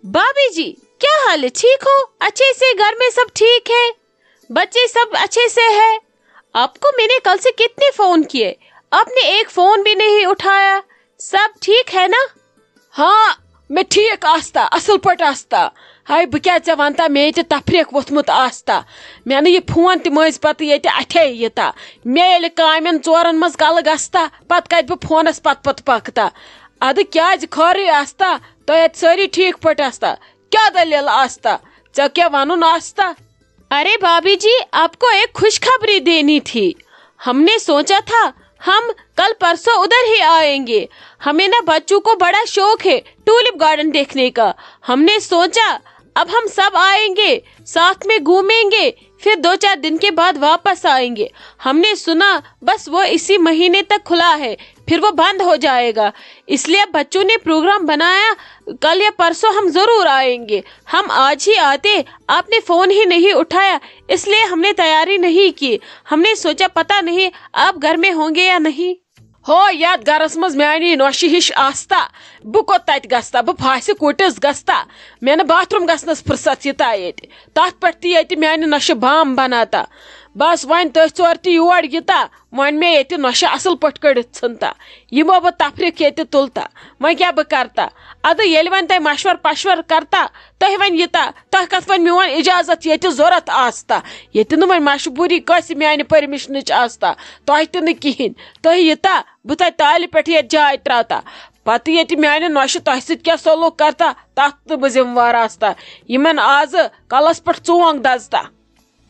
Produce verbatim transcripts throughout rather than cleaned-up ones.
भाभी जी, क्या हाल है? ठीक हो? अच्छे से? घर में सब ठीक है? बच्चे सब अच्छे से है? आपको मैंने कल से कितने फोन किए, आपने एक फोन भी नहीं उठाया। सब ठीक है ना? ہاں، مےٚ ٹھیٖک آستا، اصل پٲٹھۍ آستا۔ ہاے، بہٕ کیٛاہ ژےٚ ونتا، مےٚ ییٚتہِ تفریٖق ووٚتھمُت آستا۔ مےٚ نہٕ یہِ فون تہِ مٔنٛزۍ پتہٕ ییٚتہِ اَتھے یہِ تا۔ مےٚ ییٚلہِ کامٮ۪ن ژورن منٛز کلہٕ گژھتا، پتہٕ کتہِ بہٕ فونس پتہٕ پتہٕ پکتا۔ ادٕ کیٛازِ خٲرٕے آستا؟ تۄہہِ اتہِ سٲری ٹھیٖک پٲٹھۍ آستا؟ کیٛاہ دٔلیٖل آستا؟ ژےٚ کیٛاہ ونُن آستا؟ अरे भाभी जी, आपको एक खुशखबरी देनी थी। हमने सोचा था हम कल परसों उधर ही आएंगे। हमें ना बच्चों को बड़ा शौक है टूलिप गार्डन देखने का। हमने सोचा अब हम सब आएंगे, साथ में घूमेंगे, फिर दो चार दिन के बाद वापस आएंगे। हमने सुना बस वो इसी महीने तक खुला है, फिर वो बंद हो जाएगा। इसलिए बच्चों ने प्रोग्राम बनाया, कल या परसों हम जरूर आएंगे। हम आज ही आते, आपने फोन ही नहीं उठाया, इसलिए हमने तैयारी नहीं की। हमने सोचा पता नहीं आप घर में होंगे या नहीं। ہو، یتھ گرس منٛز میانی نۄشہِ ہِش آستا، بہٕ کوٚت تتہِ گژھتا؟ بہٕ پھاسہِ کُٹِس گژھتا؟ مےٚ نہٕ باتھ روٗم گژھنس فرصت یہِ تا ییٚتہِ۔ تتھ پٮ۪ٹھ تہِ ییٚتہِ میانہِ نۄشہِ بام بناتا۔ بس وۄنۍ تٔتھۍ ژور تہِ یور یہِ تا، وۄنۍ مےٚ ییٚتہِ نۄشہِ اصل پٲٹھۍ کٔڑِتھ ژھٕنتا، یِمو بہٕ تفریٖق ییٚتہِ تُلتا۔ وۄنۍ کیٛاہ بہٕ کرتا؟ ادٕ ییٚلہِ وۄنۍ تۄہہِ مشور پشور کرتا، تۄہہِ وۄنۍ یہِ تا، تۄہہِ کتھ وۄنۍ میون اجازت ییٚتہِ ضوٚرتھ آستا؟ ییٚتہِ نہٕ وۄنۍ مجبوٗری کٲنٛسہِ میانہِ پٔرمِشنٕچ آستا، تۄہہِ تہِ نہٕ کِہینۍ۔ تۄہہِ یہِ تا، بہٕ تۄہہِ تالہِ پٮ۪ٹھ ییٚتہِ جاے ترٛاوتا، پتہٕ ییٚتہِ میانہِ نۄشہِ تۄہہِ سۭتۍ کیٛاہ سلوک کرتا، تتھ تہٕ بہٕ ذمہٕ وار آستا۔ یِمن آزٕ کلس پٮ۪ٹھ ژونگ دزتا۔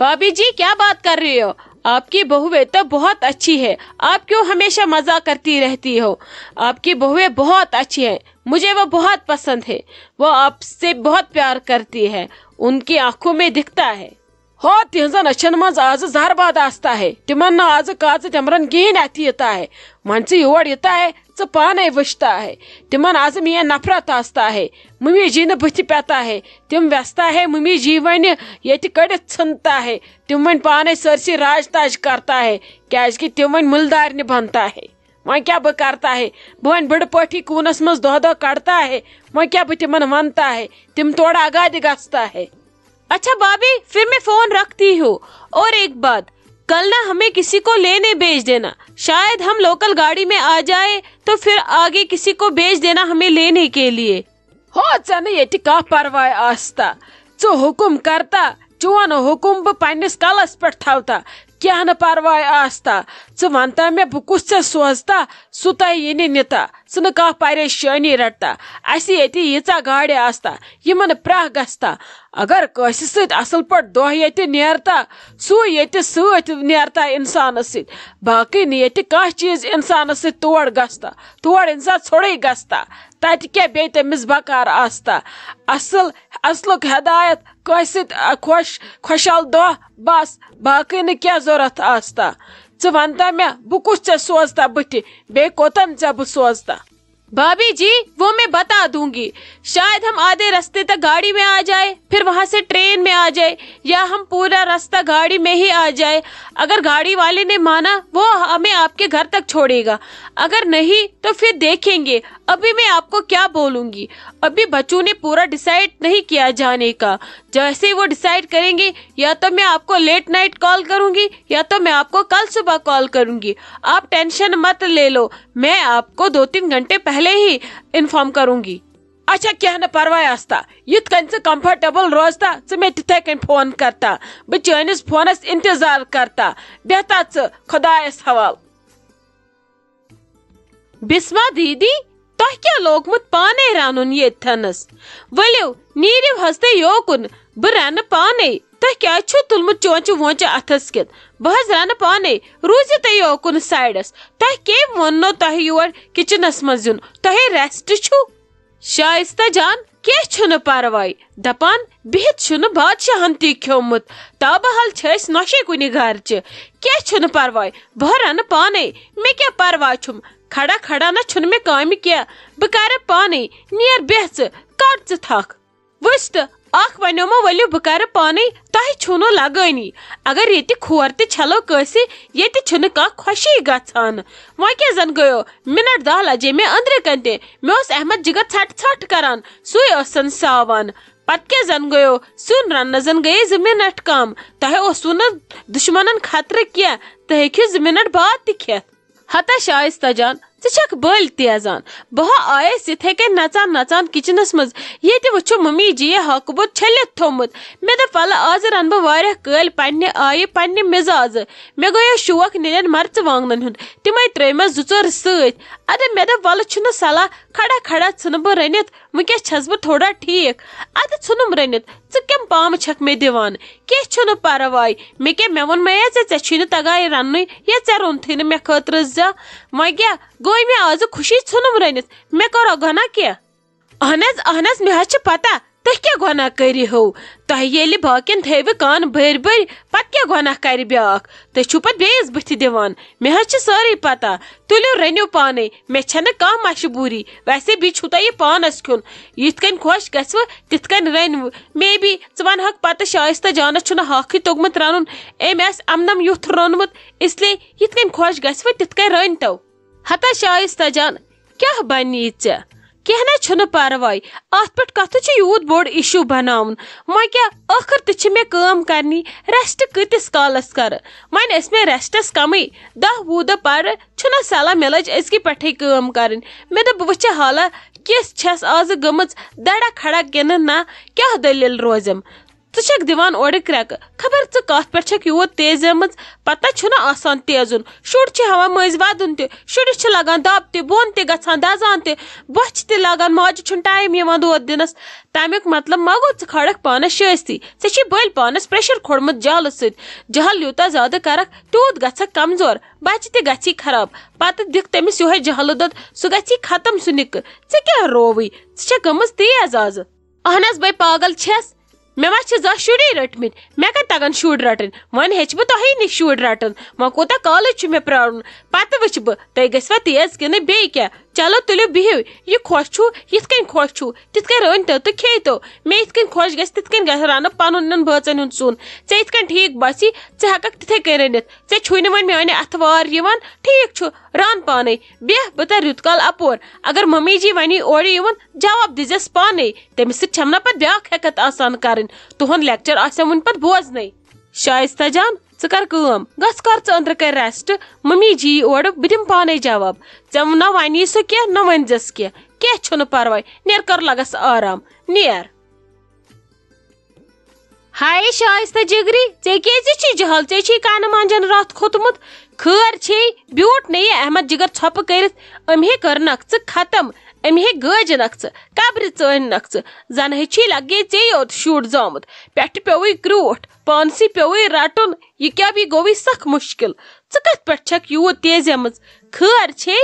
भाभी जी, क्या बात कर रही हो? आपकी बहुएं तो बहुत अच्छी है, आप क्यों हमेशा मजाक करती रहती हो? आपकी बहुएं बहुत अच्छी है, मुझे वो बहुत पसंद है। वो आपसे बहुत प्यार करती है, उनकी आंखों में दिखता है। ہو، تِہنٛزن أچھن منٛز آزٕ زہر باد آستا ہے، تِمن نہٕ آزٕ کاژٕ تِمرن کِہینۍ اَتھِ یِتا ہے۔ وۄنۍ ژٕ یور یِتا ہے، ژٕ پانے وٕچھتا ہے۔ تِمن آزٕ میٲنۍ نفرت آستا ہے، ممی جی نہٕ بٕتھِ پیتا ہے۔ تِم وٮ۪ستا ہے ممی جی وۄنۍ ییٚتہِ کٔڑِتھ ژھٕنتا ہے۔ تِم وۄنۍ پانے سٲرسٕے راج تاج کرتا ہے، کیازِ کہِ تِم وۄنۍ مُلدارنہِ بنتا ہے۔ وۄنۍ کیٛاہ بہٕ کرتا ہے؟ بہٕ وۄنۍ بٕڈٕ پٲٹھی کوٗنس منٛز دۄہ دۄہ کڑتا ہے۔ وۄنۍ کیٛاہ بہٕ تِمن ونتا ہے؟ تِم تورٕ آگادِ گژھتا ہے۔ اچھا بھابھی، پھر میں فون رکھتی ہوں۔ اور ایک بات، کل نا ہمیں کسی کو لینے بھیج دینا، شاید ہم لوکل گاڑی میں آ جائے، تو پھر آگے کسی کو بھیج دینا ہمیں لینے کے لیے۔ ہو، ژےٚ نہٕ ییٚتہِ کانٛہہ پرواے آستا، ژٕ حُکُم کرتا، چون حُکُم بہٕ پننِس کلس پٮ۪ٹھ تھاوتا، کینٛہہ نہٕ پرواے آستا۔ ژٕ ونتا مےٚ بہٕ کُس ژےٚ سوزتا، سُہ تۄہہِ یِنہِ نِتا، ژٕ نہٕ کانٛہہ پریشٲنی رٹتا۔ اسہِ ییٚتہِ ییٖژاہ گاڑِ آستا، یِمن پرٛاہ گژھتا۔ اگر کٲنٛسہِ سۭتۍ اصل پٲٹھۍ دۄہ ییٚتہِ نیرتا، سُے ییٚتہِ سۭتۍ نیرتا انسانس سۭتۍ۔ باقٕے نہٕ ییٚتہِ کانٛہہ چیٖز انسانس سۭتۍ تور گژھتا، تور انسان ژھوٚرٕے گژھتا۔ تتہِ کیٛاہ بیٚیہِ تٔمِس بکار آستا؟ اصل، اصلُک ہدایت، کٲنٛسہِ سۭتۍ، آ، خۄش، خۄشحال دۄہ، بس۔ باقٕے نہٕ کینٛہہ ضوٚرتھ آستا۔ ژٕ ونتا مےٚ، بہٕ کُس ژےٚ سوزتا بٕتھِ، بیٚیہِ کوٚتن ژےٚ بہٕ سوزتا؟ بھابھی جی، وہ میں بتا دوں گی۔ شاید ہم آدھے راستے تک گاڑی میں آ جائے، پھر وہاں سے ٹرین میں آ جائے، یا ہم پورا راستہ گاڑی میں ہی آ جائے۔ اگر گاڑی والے نے مانا، وہ ہمیں آپ کے گھر تک چھوڑے گا، اگر نہیں تو پھر دیکھیں گے۔ ابھی میں آپ کو کیا بولوں گی، ابھی بچوں نے پورا ڈیسائیڈ نہیں کیا جانے کا۔ جیسے ہی وہ ڈیسائیڈ کریں گے، یا تو میں آپ کو لیٹ نائٹ کال کروں گی، یا تو میں آپ کو کل صبح کال کروں گی۔ آپ ٹینشن مت لے لو، میں آپ کو دو تین گھنٹے پہلے ہی انفارم کروں گی۔ اچھا، کینٛہہ نہٕ پرواے آستا، یِتھ کٔنۍ ژٕ کمفرٹیبل روزتا، ژٕ مےٚ تِتھے کٔنۍ فون کرتا، بہٕ چٲنِس فونس انتظار کرتا۔ بیہتا ژٕ خۄدایس حوال۔ بسما دیدی، تۄہہِ کیٛاہ لوگمُت پانے رنُن ییٚتھنس؟ ؤلِو، نیٖرِو حظ تُہۍ یوکُن، بہٕ رنہٕ پانے۔ تۄہہِ کیٛازِ چھُو تُلمُت چونچہٕ وونچہٕ اتھس کٮ۪تھ؟ بہٕ حظ رنہٕ پانے، روٗزِو تُہۍ یوکُن سایڈس۔ تۄہہِ کٔمۍ ووٚننو تۄہہِ یور کچنس منٛز یُن؟ تۄہہِ ریسٹ چھُو؟ شائستہ جان، کینٛہہ چھُنہٕ پرواے۔ دپان، بِہِتھ چھُنہٕ بادشاہن تہِ کھیوٚمُت۔ تابہٕ حال چھِ أسۍ نۄشے کُنہِ گرچہِ۔ کینٛہہ چھُنہٕ پرواے، بہٕ رنہٕ پانے۔ مےٚ کیٛاہ پرواے چھُم؟ کھڑا کھڑا نہ چھُنہٕ مےٚ کامہِ کینٛہہ۔ بہٕ کرٕ پانے۔ نیر بیٚہہ ژٕ، کڑ ژٕ تھکھ۔ وٕچھ تہٕ، اکھ ونیومو، ؤلِو بہٕ کرٕ پانے، تۄہہِ چھُو نہٕ لگٲنی۔ اگر ییٚتہِ کھور تہِ چھلو کٲنٛسہِ، ییٚتہِ چھُنہٕ کانٛہہ خۄشی گژھان۔ وۄنۍ کیٛاہ زن گٔیو، منٹ دہ لجے مےٚ أنٛدرٕ کنہِ تہِ۔ مےٚ اوس احمد جگر ژھٹہٕ ژھٹہٕ کران، سُے ٲسن ساوان۔ پتہٕ کیٛاہ زن گٔیو، سیُن رننس زن گٔیے زٕ منٹ کم۔ تۄہہِ اوسوٕ نہٕ دُشمنن خطرٕ کینٛہہ، تُہۍ ہیٚکِو زٕ منٹ بعد تہِ کھٮ۪تھ۔ ہتا شایستہ جان، ژٕ چھکھ بٔلۍ تیزان۔ بہٕ ہا آیس یِتھے کٔنۍ نژان نژان کچنس منٛز، ییٚتہِ وٕچھُم ممی جی یہِ ہاکہٕ بوٚد چھٔلِتھ تھوٚومُت۔ مےٚ دوٚپ، ولہٕ آزٕ رنہٕ بہٕ واریاہ کٲلۍ پننہِ آیہِ، پننہِ مزازٕ۔ مےٚ گوٚو یہِ شوق نِلٮ۪ن مرژٕوانٛگنن ہُنٛد، تِمے ترٲوۍ مس زٕ ژور سۭتۍ۔ ادٕ مےٚ دوٚپ، ولہٕ چھُنہٕ صلاح، کھڑا کھڑا ژھٕنہٕ بہٕ رٔنِتھ، وٕنکیٚس چھس بہٕ تھوڑا ٹھیٖک۔ ادٕ ژھُنُم رٔنِتھ، ژٕ کم پامہٕ چھکھ مےٚ دِوان؟ کینٛہہ چھُنہٕ پرواے۔ مےٚ کیٛاہ، مےٚ ووٚن مَے ژےٚ، ژےٚ چھُے نہٕ تگان یہِ رننُے، یا ژےٚ روٚنتھٕے نہٕ مےٚ خٲطرٕ زانٛہہ۔ وۄنۍ کیٛاہ گوٚو، مےٚ آزٕ خوشی، ژھُنُم رٔنِتھ، مےٚ کَرو گۄناہ کینٛہہ؟ اہن حظ، اہن حظ، مےٚ حظ چھِ پتہ تُہۍ کیٛاہ گۄناہ کٔرِہو۔ تۄہہِ ییٚلہِ باقین تھٲوِ کان بٔرۍ بٔرۍ، پتہٕ کیٛاہ گۄناہ کرِ بیٛاکھ؟ تُہۍ چھِو پتہٕ بیٚیِس بٕتھِ دِوان۔ مےٚ حظ چھِ سٲرٕے پتہ۔ تُلِو رٔنِو پانے، مےٚ چھَنہٕ کانٛہہ مجبوٗری۔ ویسے بیٚیہِ چھُو تۄہہِ یہِ پانس کھیوٚن۔ یِتھ کٔنۍ خۄش گژھِوٕ، تِتھ کٔنۍ رٔنِو۔ مے بی ژٕ ونہٕ ہکھ پتہٕ، شایستہ جانس چھُنہٕ ہاکھٕے توٚگمُت رنُن، أمۍ آسہِ امنم یُتھ روٚنمُت، اس لیے یِتھ کٔنۍ خۄش گژھِوٕ، تِتھ کٔنۍ رٔنۍ تو۔ ہتا شایستہ جان، کیٛاہ بنی ژےٚ؟ کینٛہہ نہ چھُنہٕ پرواے، اتھ پٮ۪ٹھ کتھٕ چھُ یوٗت بوٚڑ issue بناوُن۔ وۄنۍ کیٛاہ، ٲخٕر تہِ چھِ مےٚ کٲم کرنی، rest کۭتِس کالس کرٕ؟ وۄنۍ ٲسۍ مےٚ restس کمٕے، دَہ وُہ دۄہ پرٕ، چھُنہ صلاح مےٚ لٔج أزکہِ پٮ۪ٹھے کٲم کرٕنۍ۔ مےٚ دوٚپ، بہٕ وٕچھِ حالا کِژھ چھَس آزٕ گٔمٕژ، دڑا کھڑا کِنہٕ نہ، کیٛاہ دٔلیٖل روزٮ۪م؟ ژٕ چھکھ دِوان اورٕ کرٛٮ۪کہٕ، خبر ژٕ کتھ پٮ۪ٹھ چھکھ یوٗت تیزیمٕژ۔ پتہ چھُنہ آسان تیزُن، شُر چھُ ہٮ۪وان مٔنٛزۍ ودُن تہِ، شُرِس چھِ لگان دب تہِ، بۄن تہِ گژھان، دزان تہِ، بۄچھِ تہِ لگان، ماجہِ چھُنہٕ time یِوان دود دِنس۔ تمیُک مطلب ما گوٚو ژٕ کھالکھ پانس شٲستی؟ ژےٚ چھُے بٔلۍ پانس pressure کھوٚڑمُت جہلہٕ سۭتۍ۔ جہل یوٗتاہ زیادٕ کرکھ، تیوٗت گژھکھ کمزور، بچہِ تہِ گژھی خراب۔ پتہٕ دِکھ تٔمِس یۄہے جہلہٕ دۄد، سُہ گژھی ختم سُہ نِکہٕ۔ ژےٚ کیٛاہ رووٕے؟ ژٕ چھکھ گٔمٕژ تیز آزٕ۔ اہن حظ، بے پاگل چھَس۔ مےٚ ما چھِ زانٛہہ شُری رٔٹمٕتۍ؟ مےٚ کَتہِ تَگَن شُرۍ رَٹٕنۍ؟ وۄنۍ ہیٚچھ بہٕ تۄہی نِش شُرۍ رَٹُن۔ وۄنۍ کوٗتاہ کالٕے چھُ مےٚ پرٛارُن؟ پَتہٕ وٕچھِ بہٕ، تُہۍ گٔژھوا تیز کِنہٕ بیٚیہِ کیٛاہ۔ چلو تُلِو بِہِو، یہِ خۄش چھُو، یِتھ کٔنۍ خۄش چھُو، تِتھ کٔنۍ رٔنۍ تو تہٕ کھیٚیہِ تو۔ مےٚ یِتھ کٔنۍ خۄش گژھِ، تِتھ کٔنۍ گژھِ رَنہٕ پَنُن نیُن بٲژَن ہُنٛد سیُن۔ ژےٚ یِتھ کٔنۍ ٹھیٖک باسہِ، ژٕ ہٮ۪کَکھ تِتھَے کٔنۍ رٔنِتھ۔ ژےٚ چھُے نہٕ وۄنۍ میٛانہِ اَتھٕ وار یِوان، ٹھیٖک چھُ، رَن پانَے۔ بیٚہہ، بہٕ تَرٕ رُت کال اَپور۔ اگر ممی جی وَنی اورٕ یِوُن، جواب دیٖزٮ۪س پانَے۔ تٔمِس سۭتۍ چھَم نہ پتہٕ بیٛاکھ ہٮ۪کتھ آسان کَرٕنۍ۔ تُہُنٛد lecture آسٮ۪م وُنہِ پتہٕ بوزنَے۔ شایستہ جان، ژٕ کر کٲم، گژھ کر ژٕ أنٛدرٕ کَر rest۔ ممی جی یی اورٕ، بہٕ دِمہٕ پانَے جواب۔ ژےٚ نہ وَنی سُہ کینٛہہ، نہ ؤنۍزٮ۪س کینٛہہ۔ کینٛہہ چھُنہٕ پرواے، نیر کر لگس آرام، نیر۔ ہاے شایستہ جگری، ژےٚ کیٛازِ چھُے جہل؟ ژےٚ چھُے کَنہٕ منجن رَتھ کھوٚتمُت۔ خٲر چھے، بیوٗٹھ نہٕ یہِ احمد جگر ژھۄپہٕ کٔرِتھ۔ أمۍ ہے کٔرنکھ ژٕ ختم، أمۍ ہے گٲجنکھ ژٕ، قبرِ ژٲننکھ ژٕ۔ زنہٕ ہے چھُے لگے ژےٚ یوت شُر زامُت، پٮ۪ٹھٕ پیوٚوُے کرٛوٗٹھ، پانسٕے پیوٚوُے رٹُن۔ یہِ کیٛاہ بیٚیہِ گوٚوُے سخ مُشکِل۔ ژٕ کتھ پٮ۪ٹھ چھکھ یوٗت تیزیمٕژ؟ خٲر چھے؟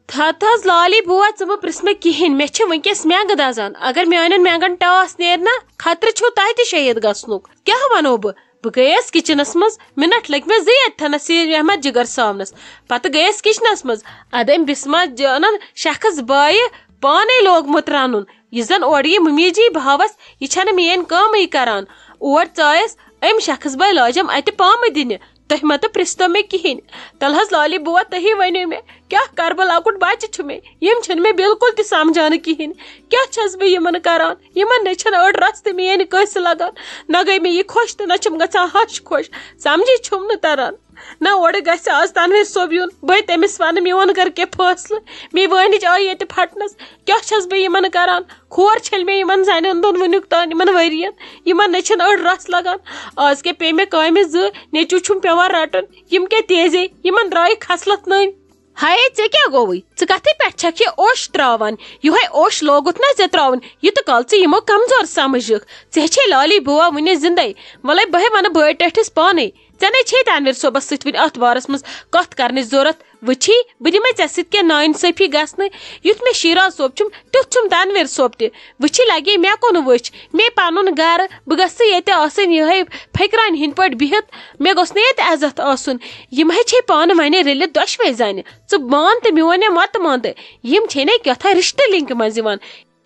تھَتھ حظ لالی بوا، ژٕ مہٕ پرٛژھ مےٚ کِہیٖنۍ، مےٚ چھِ وٕنکیٚس مٮ۪نٛگہٕ دَزان۔ اگر میٛانٮ۪ن مٮ۪نٛگَن ٹاس نیرِ نا، خطرٕ چھُو تۄہہِ تہِ شہیٖد گژھنُک۔ کیٛاہ وَنو بہٕ؟ بہٕ گٔیَس کِچنَس منٛز، مِنَٹ لٔگۍ مےٚ زٕ ییٚتہِ تھَنَس یہِ احمد جِگر ساونَس۔ پَتہٕ گٔیَس کِچنَس منٛز، اَدٕ أمۍ بِسما جانَن شخص بایہِ پانَے لوگمُت رَنُن۔ یہِ زَن اورٕ یہِ مُمیٖجی بہاوَس، یہِ چھَنہٕ میٛٲنۍ کٲمٕے کَران۔ اور ژایَس أمۍ شخص بایہِ لاجَم اَتہِ پامہٕ دِنہِ۔ تُہۍ مہ تہٕ پرٛژھتو مےٚ کِہیٖنۍ۔ تَلہٕ حظ لالی بوا، تُہی ؤنِو مےٚ، کیٛاہ کَرٕ بہٕ؟ لۄکُٹ بَچہِ چھُ مےٚ، یِم چھِنہٕ مےٚ بِلکُل تہِ سَمجھان کِہیٖنۍ۔ کیٛاہ چھَس بہٕ یِمَن کَران؟ یِمَن نہ چھَنہٕ أڑ رَژھ تہِ میٛٲنۍ کٲنٛسہِ لَگان۔ نہ گٔے مےٚ یہِ خۄش تہٕ نہ چھَم گژھان ہَش خۄش۔ سَمجھی چھُم نہٕ تَران۔ نہ اورٕ گژھِ آز تنویر صٲب یُن، بہٕ تٔمِس وَنہٕ میون کَرٕ کینٛہہ فٲصلہٕ۔ مے وٲنِج آیہِ ییٚتہِ پھَٹنَس۔ کیٛاہ چھَس بہٕ یِمَن کَران؟ کھور چھٔلۍ مےٚ یِمَن زَنٮ۪ن دۄن وٕنیُک تام، یِمَن ؤرِیَن۔ یِمَن نہ چھَنہٕ أڑ رَژھ لَگان۔ آز کیٛاہ پیٚیہِ مےٚ کامہِ زٕ، نیٚچوٗ چھُم پٮ۪وان رَٹُن۔ یِم کیٛاہ تیزے، یِمَن درٛایہِ خصلت نٔنۍ۔ ہاے، ژےٚ کیٛاہ گوٚوُے؟ ژٕ کَتھٕے پٮ۪ٹھ چھَکھ یہِ اوٚش ترٛاوان؟ یِہوٚے اوٚش لوگُتھ نہ ژےٚ ترٛاوُن، یہِ تہٕ کال ژٕ یِمو کمزور سَمجھِکھ۔ ژےٚ چھے لالی بوا وُنہِ زِندَے۔ وَلَے بہٕ ہے وَنہٕ بٲے ٹٲٹھِس پانَے۔ ژےٚ نے چھے تنویر صٲبَس سۭتۍ وٕنہِ اَتھ بارَس منٛز کَتھ کَرنٕچ ضوٚرَتھ۔ وٕچھی، بہٕ دِمَے ژےٚ سۭتۍ کینٛہہ نااِنصٲفی گژھنہٕ۔ یُتھ مےٚ شیراز صٲب چھُم، تیُتھ چھُم تنویر صٲب تہِ۔ وٕچھی، لگے مےٚ کُن وٕچھ، مے پنُن گرٕ، بہٕ گژھٕ ییٚتہِ آسٕنۍ یِہوٚے پھٔکرانہِ ہِنٛدۍ پٲٹھۍ بِہِتھ۔ مےٚ گوٚژھ نہٕ ییٚتہِ عزت آسُن۔ یِم ہے چھے پانہٕ وَنہِ رٔلِتھ دۄشوَے زَنہِ۔ ژٕ مان تہٕ میون یا مَتہٕ مان تہٕ، یِم چھے نے کیٛاہ تھام رِشتہٕ لِنٛکہِ منٛز یِوان۔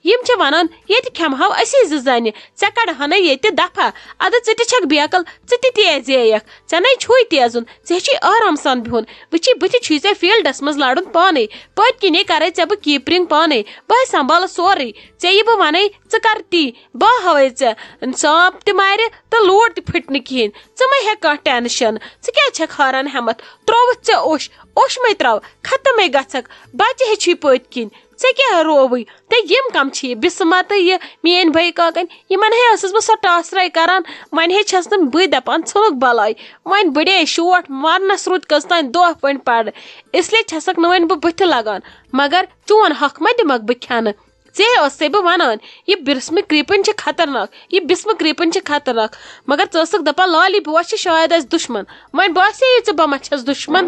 یِم چھِ وَنان، ییٚتہِ کھٮ۪مہٕ ہاو أسی زٕ زَنہِ، ژےٚ کَڑٕ ہَنے ییٚتہِ دَفا۔ اَدٕ ژٕ تہِ چھَکھ بیکل، ژٕ تہِ تیزییَکھ، ژےٚ نَے چھُے تیزُن، ژےٚ چھُے آرام سان بِہُن۔ وٕچھی، بٕتھِ چھُے ژےٚ فیٖلڈَس منٛز لَڑُن پانَے، پٔتۍ کِنے کَرَے ژےٚ بہٕ کیٖپرِنٛگ پانَے، بہٕ ہَے سنٛبھالہٕ سورُے۔ ژےٚ یہِ بہٕ وَنَے، ژٕ کَر تی، بہٕ ہاوَے ژےٚ، سانٛپ تہِ مَرِ تہٕ لوٗر تہِ پھٕٹہِ نہٕ کِہیٖنۍ۔ ژٕ مَہ ہےٚ کانٛہہ ٹٮ۪نشَن، ژٕ کیٛازِ چھَکھ ہاران ہٮ۪مَتھ؟ ترٛووُتھ ژےٚ اوٚش، اوٚش مَے ترٛاو، ختمَے گژھکھ، بَچہِ ہیٚچھی پٔتۍ کِنۍ۔ ژےٚ کیٛاہ رووٕے؟ تہٕ یِم کَم چھِ یہِ بِسمہ تہٕ یہِ میٛٲنۍ بٲے کاکَن؟ یِمَن ہے ٲسٕس بہٕ سۄ ٹاسرَے کَران، وۄنۍ ہے چھَس نہٕ بٕے دَپان، ژھٕنُکھ بَلاے۔ وۄنۍ بٕڈے شوٹھ مَرنَس روٗدۍ کٔژ تام دۄہ پٔنۍ پَرٕ، اِسلیے چھَسَکھ نہٕ وۄنۍ بہٕ بٕتھِ لَگان۔ مگر چون حق مہ دِمَکھ بہٕ کھٮ۪نہٕ۔ ژےٚ ٲسَے بہٕ وَنان، یہِ بِسمہٕ کرٛیٖپٕنۍ چھِ خطرناک، یہِ بِسمہٕ کرٛیٖپٕنۍ چھِ خطرناک، مگر ژٕ ٲسٕکھ دَپان، لالی بُوا چھِ شاید اَسہِ دُشمَن۔ وۄنۍ باسے یہِ ژےٚ بہٕ ما چھَس دُشمَن؟